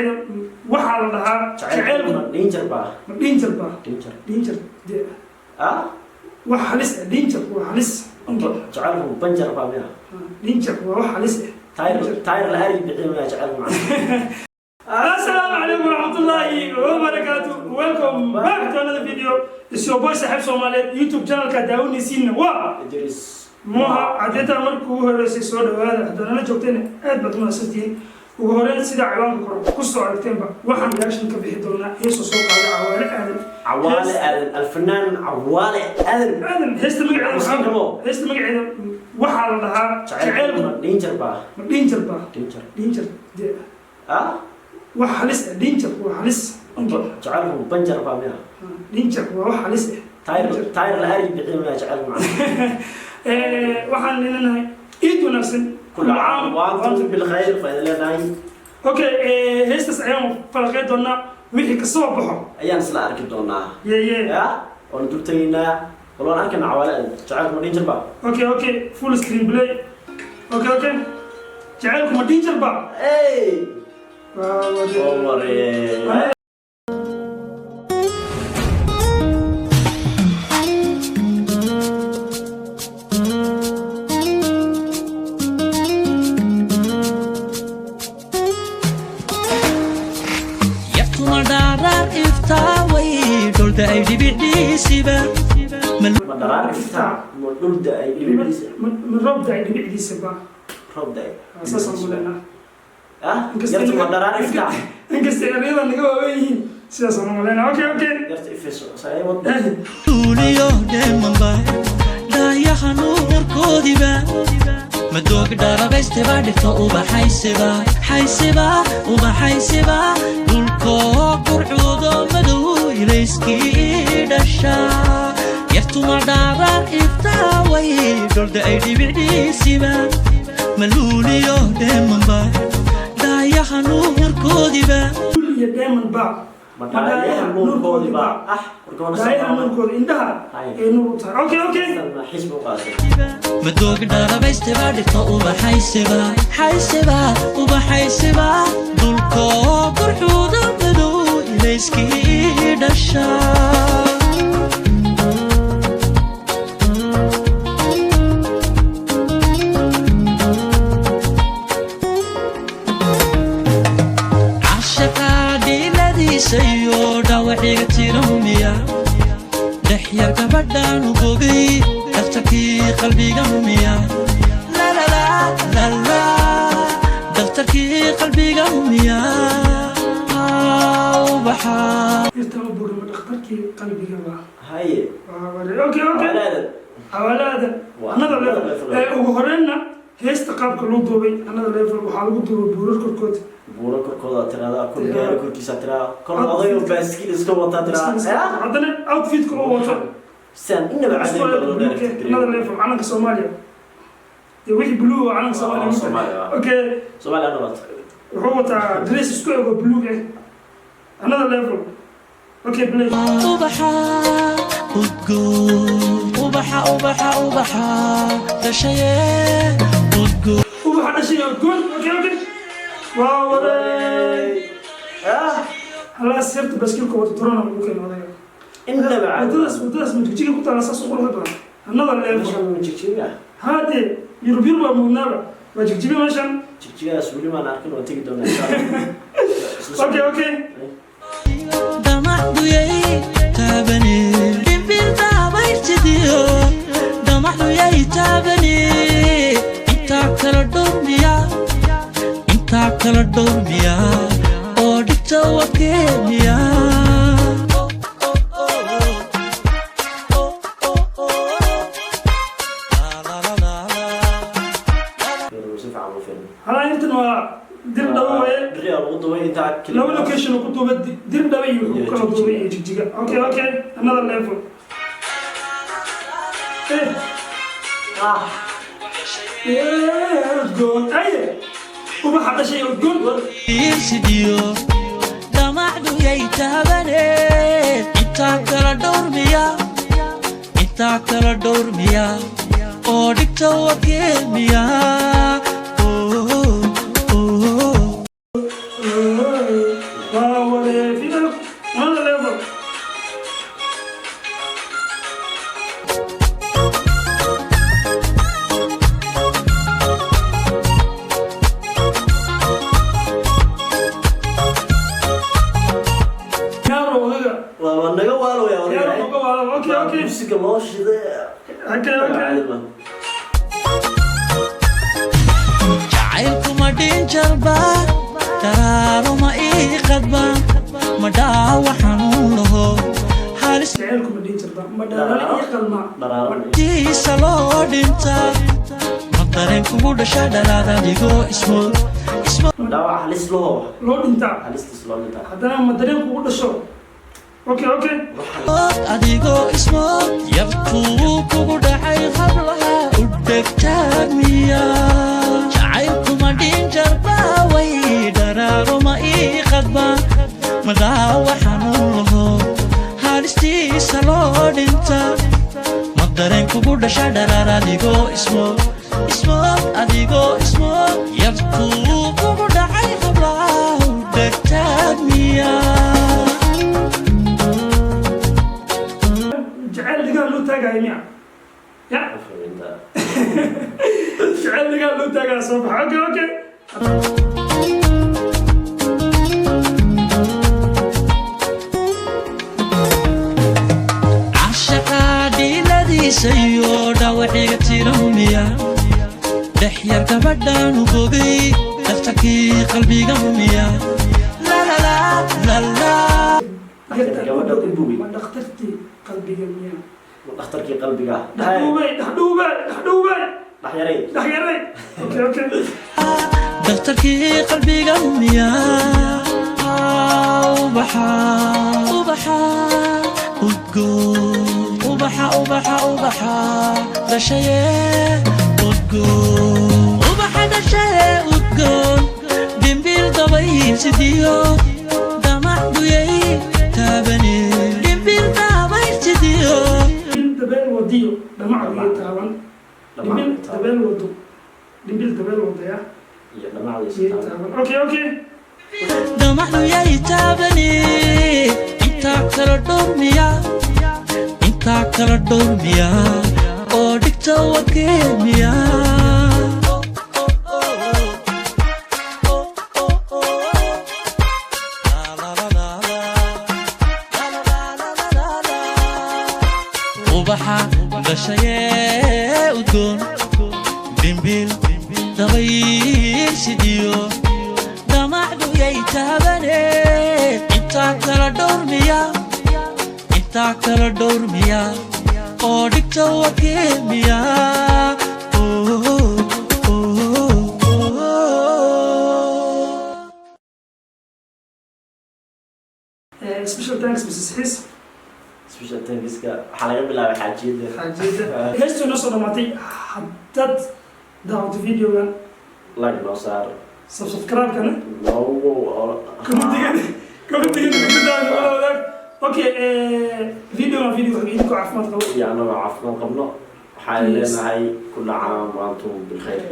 Magaceeda waxaa la dhahaa jaceylku Jaceylku danger baa. Ma danger ba? Danger. Danger dee. Ah. Wax halis ah, danger waa halis. Jaceylku banjar baa miya? Danger waa wax halis ah. Taayir, taayir la ari bixiyo miya jaceylku macna? Assalaamu calaykum waraxmatullaahi wabarakaatu. Welcome back to another video. It's your boy Saaxiib Soomaaliyeed. YouTube channelka daawanaysiinna waa Idris. Moha. Caddeetaa markii ugu horreysay soo dhawaada. Haddana la joogtayna, aad baad umahadsantihiin. Ugu horreyn, sida ciwaanka kore kusoo aragteenba, waxaan reaction ka bixi doonaa heesoo soo qaaday Cawaale Aadan. Cawaale Aadan, alfanaan Cawaale Aadan. Aadan. Heesta magaceeda Miskiin kamo. Heesta magaceeda waxaa la dhahaa Jaceylku jaceylku danger baa. Ma danger ba? Danger. Danger dee. Ah. Wax halis ah, danger waa halis. Jaceylku banjar baa miya? Danger waa wax halis ah. Taayir, taayir la ari bixiyo miya jaceylku macna? Waxaan leenahay ciid wanaagsan. كل عام وأنتم بالخير فإذا leenahay. Okay, heestaas ayaan falaqey doonaa wixii kasoo baxo. Ayaan isla arki doonaa. Ye. Ya waanu dul tegaynaa, bal waan arkaynaa Cawaale Aadan. Jaceylku ma danger baa? Okay, full screen play. Okay, jaceylku ma danger ba? Hey. Oo waree. Yartuma dharaar iftaaway dhulda ay dhibicdiisiba. Ma dharaar iftaa, ma dhul da-ay dhibicdiisa? Ma roob dacay dhibicdiisa ba? Roob da-ay. Saasaan ku leenaha. Ah, yartu ma dharaar iftaa. Inkasta erayada naga waawen yihiin, sidaasaan u maleyna. Okay. Yarta ifayso saayimad. Duuliyo dheemanba dhaayaha nuurkoodiba madoog dharabaysteba dhigta ubaxaysiba xaysiba ubaxaysiba dhulkoo qurxudo madow ilayskii dhasha. Yartuma dharaar iftaaway dholda ay dhibicdiisiba maluuliyo dheemanba dhaayaha nuurkoodiba. Dhul iyo dheeman ba. Ma dhaayaha nuurkoodiba ah warka. Dhaayaha nuurkooda, indhaha ay nuur u tahay. Okay. Xisbi u qaatay. Madoog dharabaysteba dhigta ubaxaysiba xaysiba ubaxaysiba dhulkoo qurxuda madow ilayskii dhasha. Cashaqa dhiladiisa iyo dhawaciga tiramiya dhexyar gabadhaanu bogay dhakhtarkii qalbiga miya lalalala dhakhtarkii qalbiga miya ubaxa. Yartaa u boga ma dhakhtarkii qalbiga ba? Haye. Okay. Cawaale Aadan. Cawaale Aadan. Waa another another level. Level. Ugu horreynna heesta qaabka loo duubay, another level. Waxaa lagu duubay buurar korkood. Buuro korkooda tiraada, kor gaari korkiisa tiraa, kor odayo baaskiil iska wataa tiraa. Haddana outfitka oo wato siaan inaba cadeyn baa loo direct. Another level. Calanka Soomaaliya dee, wixii blue oo calanka Soomaaliya. Soomaaliya. Okay. Soomaaliya noolata. Wuxuu wataa dress isku eg oo blue ah. Another level. Okay, play. Ubaxa udgoon, ubaxa, ubaxa, ubaxa dhashaye udgoon. Ubaxa dhashay oo udgoon. Okay, waa waray. Ah. Halaas yarta baskiilka wata durana lagu keeno odayga. Inaba cadeyn. Wadadaas ma Jigjiga ku taala saas u quruxda badan? Another level. Meeshan Jigjiga. Haadee, Yurub, Yurub waa mudnaaba, waa Jigjiga meeshan. Jigjigadaas weli maan arkin, waan tegi doonaa insha Allah. Okay. Damacduyay taabane dhimbil daabayrtidiyo damacduyay taabane intaa kala dhowrmiya, intaa kala dhowrmiya oo dhigta wakeemiya. Si fiican u fiirin. Halaa intan waa Dir Dhaba waaye. Beriyaa lagu duubay intaa. Laba location uu ku duubay, Dir Dhaba iyo wuxuu ku kala duubay iyo Jigjiga. Okay, another level. Ah. Udgoon aye, ubaxa dhashay udgoon. Sidiyo damacduyay taabane intaa kala dhowrmiya, intaa kala dhowrmiya oo dhigta wakeemiya. Oh, oh. Waa waree, video another level. Yaaro odaga. Waa naga waalowaya. Yaaro naga waalo. Okay. Musiga loo shiday. Okay. Jacaylkuma dhinjarba, daraaruma ii qadba, ma dhaawa xanuun laho halis. Jacaylku ma dhihin jirta, ma dharaaro ii qalmaa. Dharaaro. Tiisa loo dhintaa, ma dareen kugu dhasha dhalaad adigoo ismo ismo. Dhaawac halis laho. Loo dhintaa. Halistiis loo dhintaa. Haddana ma dareen kugu dhasho. Okay. Adigoo ismo yartuu kugu dhacay hablaha u dhegtaagmiya. Jacaylkuma dhinjarba way, dharaaruma ii qadba, ma dhaawa xanuun laho halistiisa loo dhinta, ma dareen kugu dhasha dharaar adigoo ismo ismo, adigoo ismo yartuu kugu dhacay hablaha u dhegtaagmiya. Jacayl dhigaa loo taagaayo miya ya? Jacayl dhigaa loo taagaya soo baxa. Okay. Cashaqa dhiiladiisa iyo dhawaciga tiramiya, dhexyar gabadhaanu bogay daftarkii qalbiga miya. Lalalala. Gabadha u bogay. Ma dhakhtartii qalbiga miya? Dhakhtarkii qalbiga. Dhexdhuubay, dhexdhuubay, dhexdhuubay. Dhaxyaray. Dhexyaray. Okay. Daftarkii qalbiga miya. Ubaxa, ubaxa udgoon, ubaxa, ubaxa, ubaxa dhashaye udgoon, ubaxa dhashaye udgoon, dhimbil dabayl sidiyo damac duyay taabane, dhimbil dabayl sidiyo. Dhimbil dabeel wadiyo dhamacdiyo taaban, dhimbil dabeel wado, dhimbil dabeel wadaya. Iyo dhamacdiisa. Iyo taaban. Okay. Damacduyay taabane, intaa kala dhowrmiya, intaa kala dhowrmiya oo dhigta wakeemiya. Ubaxa dhashayee udgoon, dhimbil dabayl sidiyo damacduyay taabane, intaa kala dhowrmiya, intaa kala dhowrmiya oo dhigta wakeemiya. Oh, oh, oh. Special thanks, Mrs. Xiis. Special thankska waxaa laga bilaabay xaajiyada. Xaajiyada. Heestuu inoo soo dhamaatay. Haddaad daawato videogan, like noo saar. Subscribe-kana noogu. Commentigan fikradaada wada wadaag. Okay, videogan video waxaa idinku caafimaad qabo. Iyo annagoo caafimaad qabno waxaan leenahay كل عام وأنتم بالخير.